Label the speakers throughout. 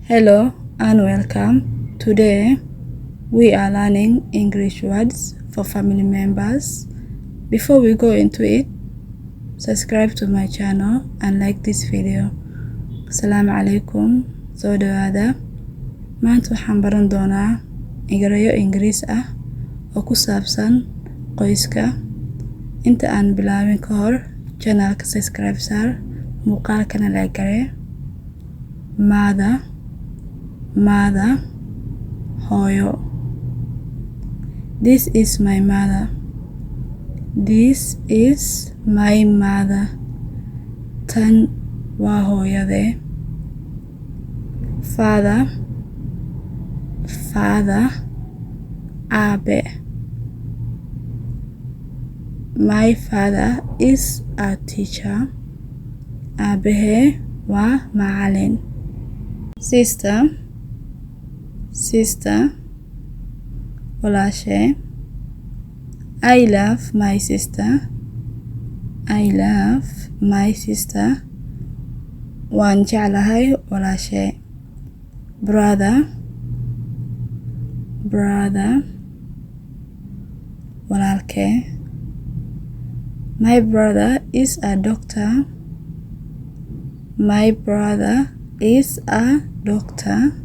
Speaker 1: Hello and welcome. Today we are learning English words for family members. Before we go into it, subscribe to my channel and like this video. Asalaamu calaykum, soo dhawaada. Maanta waxaan baran doonaa erayo Ingiriis ah oo ku saabsan qoyska. Inta aan bilaabin ka hor, channelka subscribe saar, muuqaalkana like garee. Mother, mother, hooyo. This is my mother. This is my mother. Tan waa hooyaday. Father, father, aabe. My father is a teacher. Aabahey waa macalin. Sister, sister, walaashay. I love my sister. I love my sister. Waan jeclahay walaashay. Brother, brother, walaalkay. My brother is a doctor. My brother is a doctor.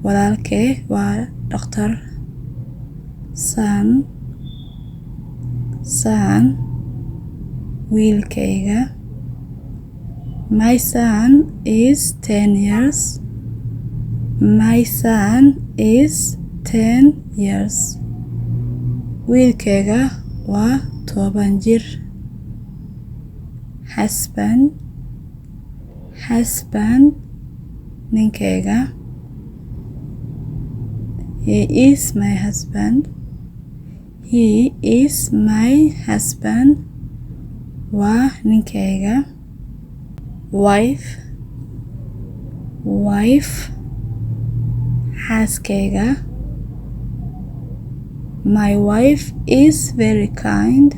Speaker 1: Walaalkay waa dhakhtar. Son, son, wiilkayga. My son is 10 years. My son is 10 years. Wiilkayga waa 10 jir. Husband, husband, ninkeyga. He is my husband. He is my husband. Waa ninkeyga. Wife, wife, xaaskeyga. My wife is very kind.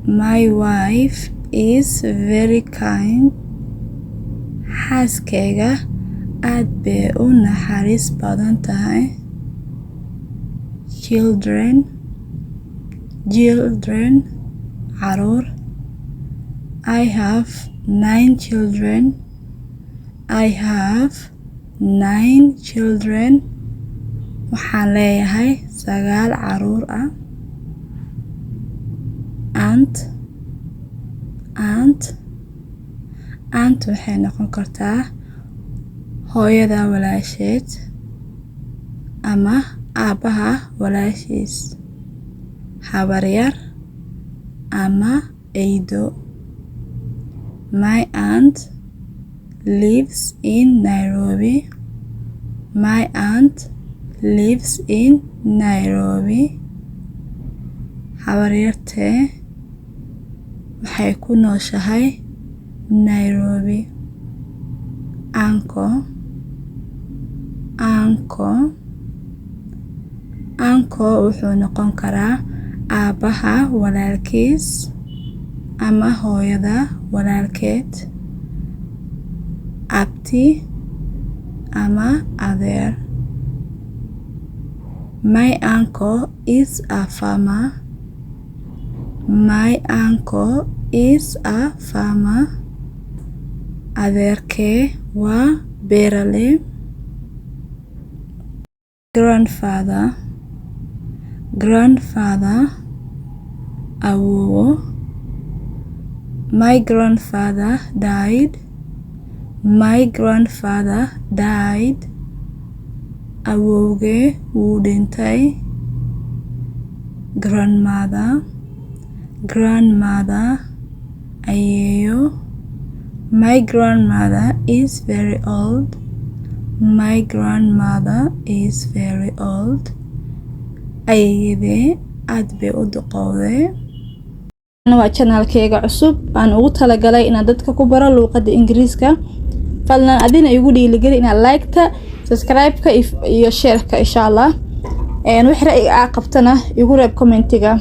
Speaker 1: My wife is very kind. Xaaskeyga aad bay u naxariis badan tahay. Children, children, caruur. I have nine children. I have nine children. Waxaan leeyahay sagaal caruur ah. Aunt, aunt. Aunt waxay noqon kartaa hooyada walaasheed ama aabbaha walaashiis, habaryar ama eedo. My aunt lives in Nairobi. My aunt lives in Nairobi. Habaryartee waxay ku nooshahay Nairobi. Uncle, uncle. Uncle wuxuu noqon karaa aabbaha walaalkiis ama hooyada walaalkeed, abti ama adeer. My uncle is a farmer. My uncle is a farmer. Adeerkay waa beeraley. Grandfather, grandfather, awoowo. My grandfather died. My grandfather died. Awoowgay wuu dhintay. Grandmother, grandmother, ayeeyo. My grandmother is very old. My grandmother is very old. Ayeeyaday aad bay u duqowday.
Speaker 2: Waa channelkayga cusub aan ugu talagalay inaan dadka ku baro luuqadda Ingiriiska. Fadlan adina igu dhiirigeli inaad like-ta, subscribe-ka iyo share-ka, insha Allah. Wixii ra'yi aa qabtana igu reeb commentiga.